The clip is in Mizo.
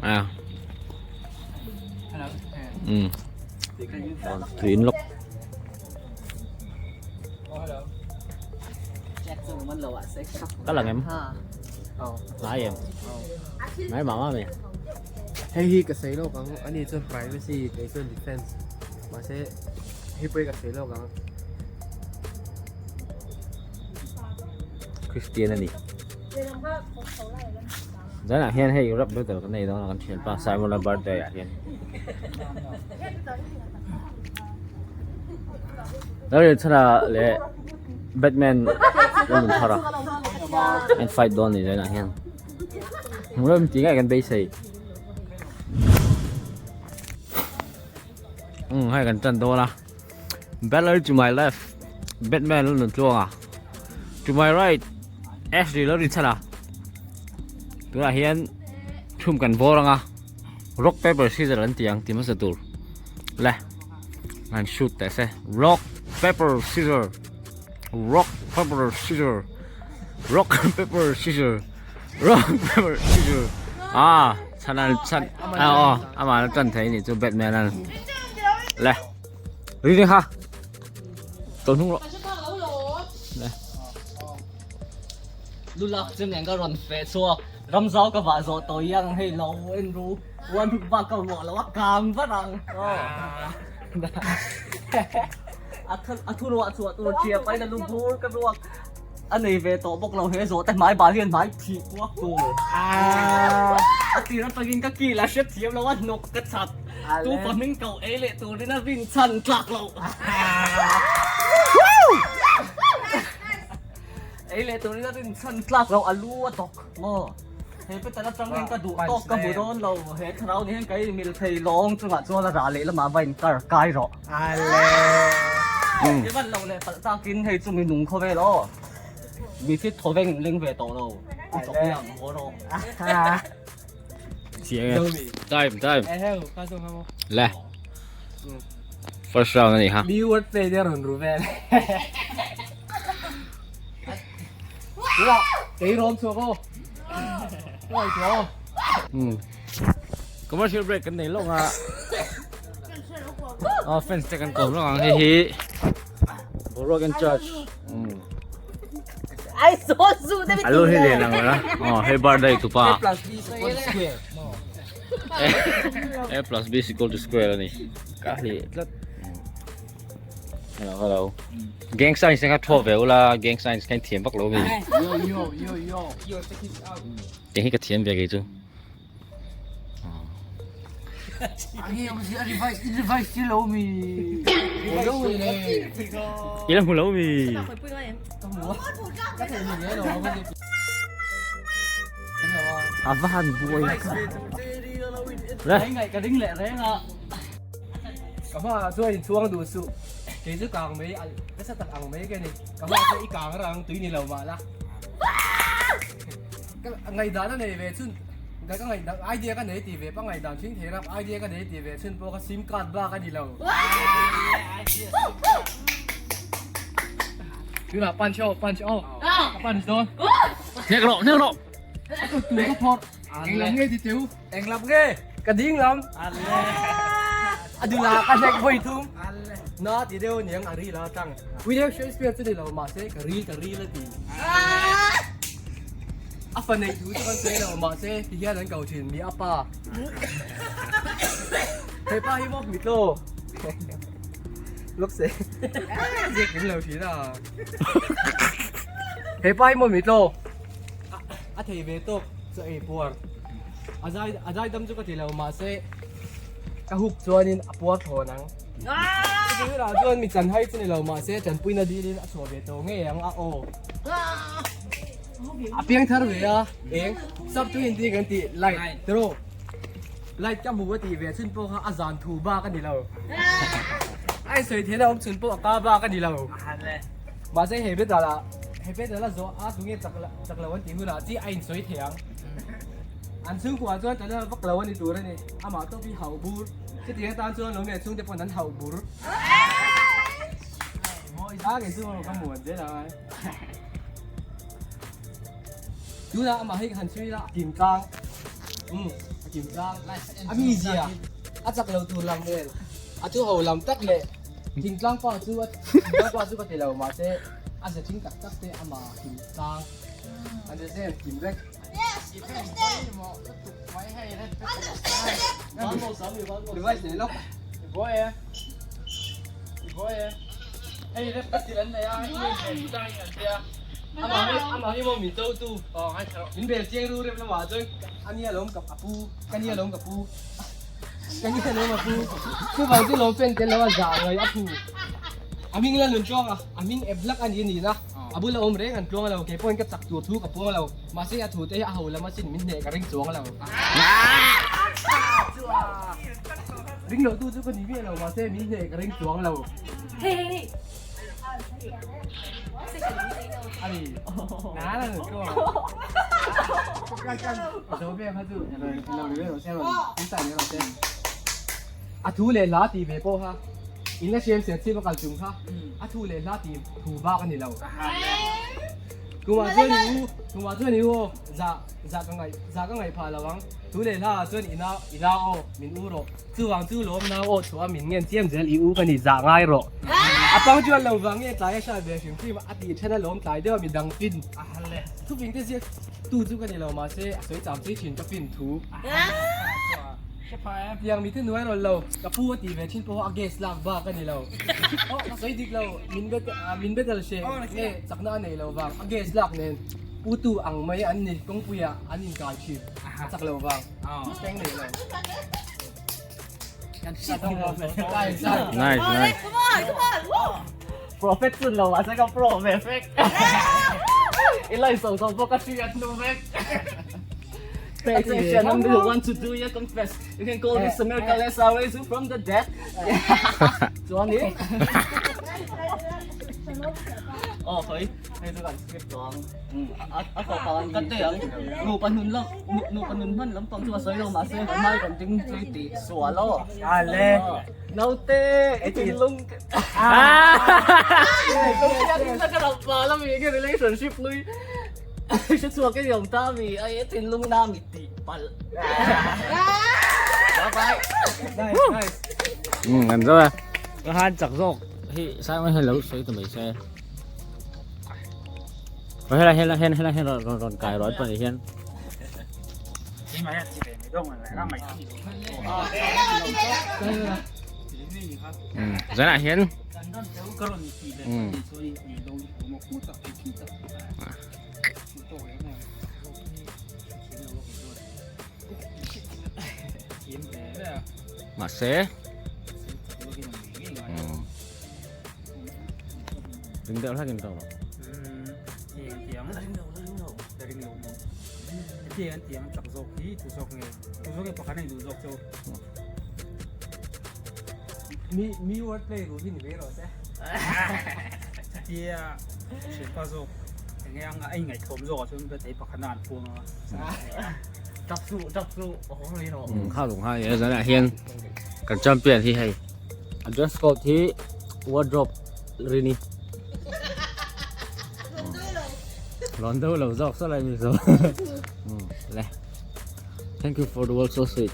À. Ừ. Thủy lốc. Có lần em. Lại em. Mấy mẫu á mày. Hei hi ka sawi lawk ang, ani chuan privacy kei chuan defense mahse hei pawh hi ka sawi lawk ang. Christian a ni. Zanah hian hei rap battle kan nei dawn a kan thianpa Simon-a birthday ah hian. Lalrinchhana leh Batman an inphar a, an fight dawn a ni zanah hian. Hmuh tih ngei kan beisei. Umm hei kan tan dawn a Battle to my left Batman lo nun tluang a to my right Ashley lo rin chhan a tunah hian thum kan bawr ang a rock paper scissor an ti ang ti hmasa tur le an shoot teh se rock paper scissor rock paper scissor rock paper scissor rock paper scissor ah chhan an chhan a aw amah an tan thei nih chu batman an le ri ri kha tawlh hnung rawh le Lulak chu nen ka rawn feh chhuak ramzau ka vah zawh tawh i ang hei lo en ru one hook bak ka vuah lo a kang vat ang a thu ruah chhuah tur thiam ain a lu bur ka ruak A nei ve tawh bawk lo he zawh te hmai bal hian hmai phih kuak tur. A tir atangin ka kil a hre thiam lo a hnawk ka chhat. Tu pa hming ko ei leh turin a rin chhan tlak lo. Ei leh turin a rin chhan tlak lo a lu a dawk maw. He petal atangin ka duh tawk ka hmu dawn lo. He thlarau ni hian ka inmil thei lawng chungah chuan a rah leh lamah va inkar kai rawh. I van lo leh palh takin hei chu mi nung khawvel aw. Mi fit thaw veng in leng ve tawh lo. U chawk hi ang haw rawh. Time time. Le. First round ani ha. Mi word play te rawn ru vel. Ula, kei rawm chhuak aw. Uai chhuak aw. Commercial break kan nei lawk a. Oh, fence te kan kawm lawk ang hei hi. Boruak in charge. Ai so zu te Alo hi len ang la. Oh, hei birthday tu pa. Plus B is equal to square. A plus B is equal to square ani. Ka hli tlat. Hello, hello. Gang signs kha thaw ve ula, gang signs kha in thiam vak lo mi. Yo yo yo yo. Yo check it out. Teng hi ka thiam ve kei chu. I la hmu lo mi. A va han buai Le. Ka ding leh reng a. Ka hma ah chuan in chhuang duh suh. Kei chu kang mai alh nasa tak ang mai ka ni. Ka hma chuan i kang rang tui ni lo mah la. Ka ngaihdan a nei ve chun ka ka ngaihdan idea ka nei tih ve pawh ngaihdan thing thei rap idea ka nei tih ve chun pawh ka sim card bak a ni lo. Tunah punch aw punch aw ka punch dawn. Hnek rawh hnek rawh. Tui ka phawrh. Eng lam nge ti teu? Eng lam nge? Ka ding lam. A dula ka hlek vawi thum. Na ti deuh niang a ril a tang. William Shakespeare chu ni lo mahse ka ril ka ril a ti. A fa neih thu chu kan sawi lo mahse ti hian an ko thin mi a pa. He pa hi maw mitlo. Lok se. Ziak kim lo thin a. He pa hi maw mitlo. A thei ve tawk chaw ei puar. A zai a zai dam chu ka ti lo mahse ka huk chuanin a puar thlawn ang. Chutih hunah chuan mi chan hai chu ni lo mahse tanpuina dilin a chhuah ve tawh ngei ang a aw. A piang thar ve a eng sub chu hindi kan tih light tiraw light ka hmu a tih ve chhun pawh kha a zan thu bak a ni lo. A insawi theihna awm chhun pawh a ka bak a ni lo. Mahse he battle ah he battle a zawh a tunge chak chak lo an tih hunah chi a insawi thei ang. An chhungkuah chuan tana vak lo a ni tur a ni. Amah tawp hi hauh bur. Chutiang atan chuan lo nge chhungte pawn an hauh bur. A ngei chu ka muan zel ang ai. Tunah amah hi han chhui ila a kim tlang. Umm a kim tlang. A mizia a chak lo tur lam vel a chu ho lam tak leh thingtlang pa chu a thingtlang pa chu ka ti lo mahse a ze thing tak tak te amah a kim tlang. An ze zen kim vek. Device nei lawk. Amah hi maw min cho tu min bel chiang ru rep lamah chuan a nia lawm ka pu ka nia lawm ka pu ka nia lawm a pu chuvang chu lawm pen tel lo a zah ngaih a phu a hming la nun tluang a a hming ep hlak a ni ni na a bula awm reng an tluang lo kei pawhin ka chak tur thu ka puang lo mahse a thu te hi a ho lam asin min hneh ka ring chuang lo ring lo tu chu ka ni miah lo mahse min hneh ka ring chuang lo. A thu leh hla tih ve pawh kha in la hriam ser chhip a kal chung kha a thu leh hla tih thu bak a ni lo. Kumah chuan i u kumah chuan i u aw zah zah ka ngaih zah ka ngaih phah lo ang thu leh hla ah chuan i nau i nau aw min u rawh. Chuvang chu lawm nau aw chhuah min ngen chiam zel i u ka ni zah ngai rawh. A pang chuan lo vang nge tlai a hriat ve hrim hrim a tih then a lawm tlai deuh a mi dang fin thuping te ziak tu chu ka ni lo mahse a sawi cham chi thin ka fin thu tiang mi te nuai rawn lo ka pu a tih ve thin pawh a gas lak bak a ni lo aw ka sawi dik lo min bet min betel hre nge chakna a nei lo vang a gas lak nen pu tu ang mai an ni kawngpuiah an inkai thin a chak lo vang. Nice, nice. Come on, come on. Woo! Prophet chun lo ah ka pro ve fek. I lai so so bawk a hriat hnu vek. Pay attention, I'm the one to do your confess. You can call this a miracle as I raise you from the dead. Chuan in. Oh, hei, hei chu kan script tawh ang. A tawp ah kan ti ang. Nupa nun lam nupa nun hman lampang chu a sawi lo mahse kan hmai kan ding tui tih sual aw. Ale. Naute i thinlung relationship lui hre chhuak i awm ta mi ai thinlung na mi tih palh. Bye bye. Nice nice. An zo e. Ka han chak zawk hi Simon hian lo sawi ta mai se. Helai helai hian helai hian rawn rawn kai rawh pahnih hian. Zanah hian Mahse Ring deuh hlakin tawh rawh. Mi mi word play ru hi ni ve rawh se. Kha lung ha e zanah hian kan champion hi hei a dress code hi wardrobe rini lawn deuh lo zawk saw lai mi zo le thank you for the world so sweet.